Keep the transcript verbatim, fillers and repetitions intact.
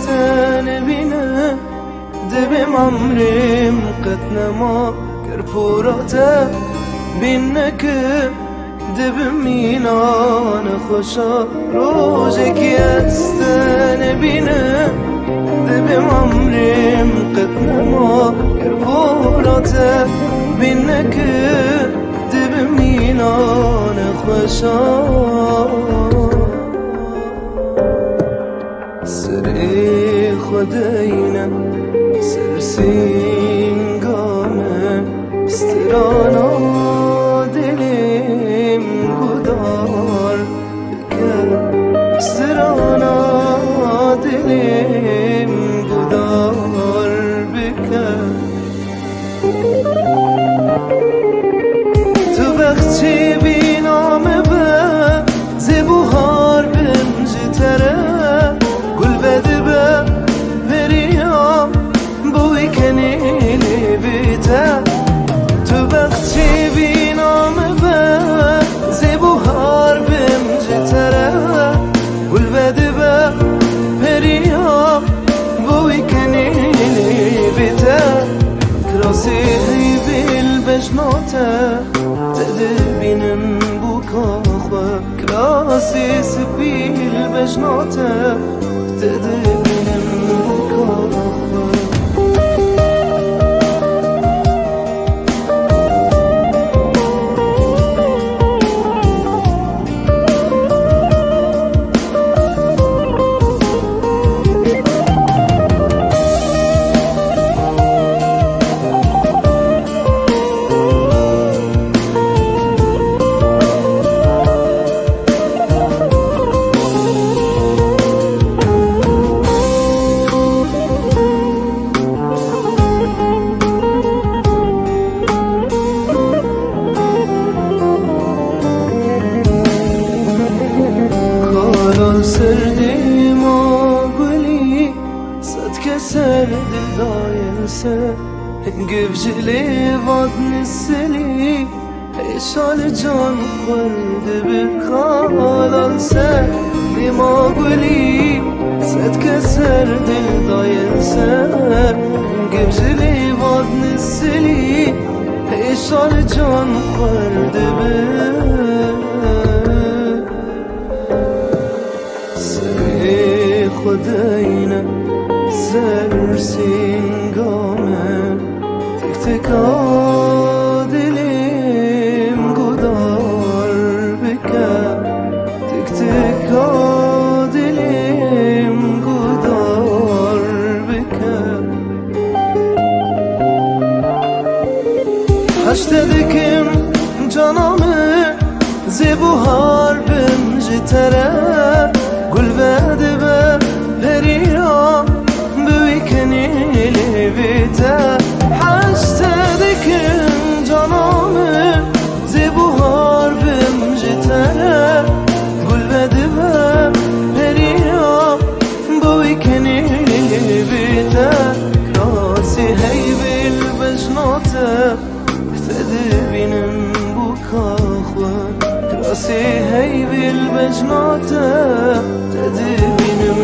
Te nebîne, dibim emrêm qet nema, ger pora te bîn neke, dibim mîna nexweşa. Rojekî ez te nebîne, dibim emrêm qet nema, ger pora te bîn neke, dibim mîna nexweşa. Serê xwe deyne ser sînga me, strana dilê min guhdar bike, strana dilê min guhdar bike. Tu bexçî bîna min be, zê buhar bim ji te re, gul vedibe periya bo wî kenî lê bîte. Tu bexçî bîna min be, zê buhar bim ji te re, gul vedibe periya bo wî kenî lê bîte. Kirasê heyvê li bejna te, te dibînim bûka xwe. Kirasê spî li bejna te, te dibînim bûka xwe. Karan ser dêma gulî, sed kes ser dil dayên ser. Hingîv ji lêvat nisilî, hêşa li can xwe dibe. Karan ser dêma gulî, sed kes ser dil dayên ser. Hingîv ji lêvat nisilî, hêşa li can xwe dibe. Serê xwe deyne ser sînga me, tik tika dilê min guhdar bike, tik tika dilê min guhdar bike. Hej te dikim cana min, zê buhar bim ji te re, gul vedibe periya bi wî kenî lê bîte. Hej te dikim cana min, zê buhar bim ji te re, gul vedibe periya bo wî kenî lê bîte. Kirasê heyvê li bejna te, te dibînim bûka xwe. Kirasê heyvê li bejna te, te dibînim